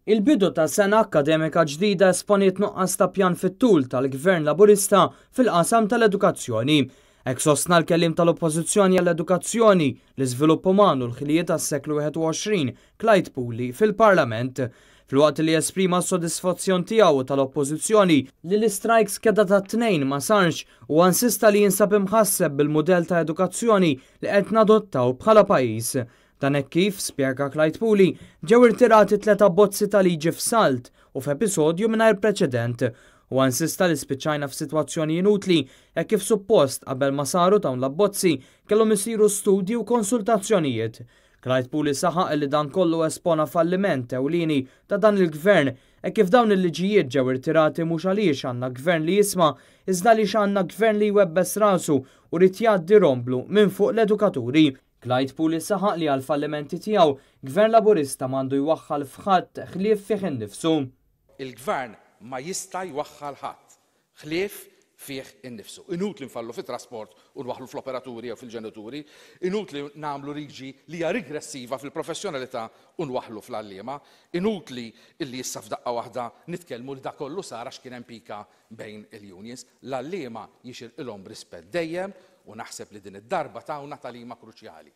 Il-bidu ta' sena akkademika ġdida esponiet nuqqas ta' pjan fit-tul tal-Gvern Laburista fil-qasam tal-edukazzjoni. Hekk sostna l-kelliem tal-Oppożizzjoni għall-Edukazzjoni, l-Iżvilupp Uman u l-Ħiliet għas-Seklu 21, Clyde Puli, fil-Parlament. Filwaqt li esprima s-sodisfazzjon tiegħu u tal-Oppożizzjoni li l-istrajk skedat għat-Tnejn ma sarx, huwa insista li jinsab imħasseb bil-mudell ta' edukazzjoni li qed nadottaw bħala pajjiż. Dan hekk kif, spjega Clyde Puli, ġew irtirati tliet abbozzi ta' liġi f'salt u f'episodju mingħajr preċedent. Huwa insista li spiċċajna f'sitwazzjoni inutli hekk kif suppost qabel ma saru dawn l-abbozzi kellhom isiru studji u konsultazzjonijiet. Clyde Puli saħaq li dan kollu espona falliment ewlieni ta' dan il-Gvern hekk kif dawn il-liġijiet ġew irtirati mhux għaliex għandna Gvern li jisma' iżda għaliex għandna Gvern li jwebbes rasu u ried jgħaddi romblu minn fuq l-edukaturi. Clyde Puli saħaq li għall-fallimenti tiegħu, Gvern Laburista m'għandu jwaħħal f'ħadd ħlief fih innifsu. Il-Gvern ma jista' jwaħħal ħadd ħlief fih innifsu. Inutli nfallu fit-trasport u nwaħħlu fl-operaturi jew fil-ġenituri, inutli nagħmlu liġi li hija rigressiva fil-professjonalità u nwaħħlu fl-għalliema, inutli illi issa f'daqqa waħda nitkellmu li dak kollu sar għax kien hemm pika bejn il-unions. L-għalliema jixirqilhom rispett dejjem u naħseb li din id-darba tawna tagħlima kruċjali.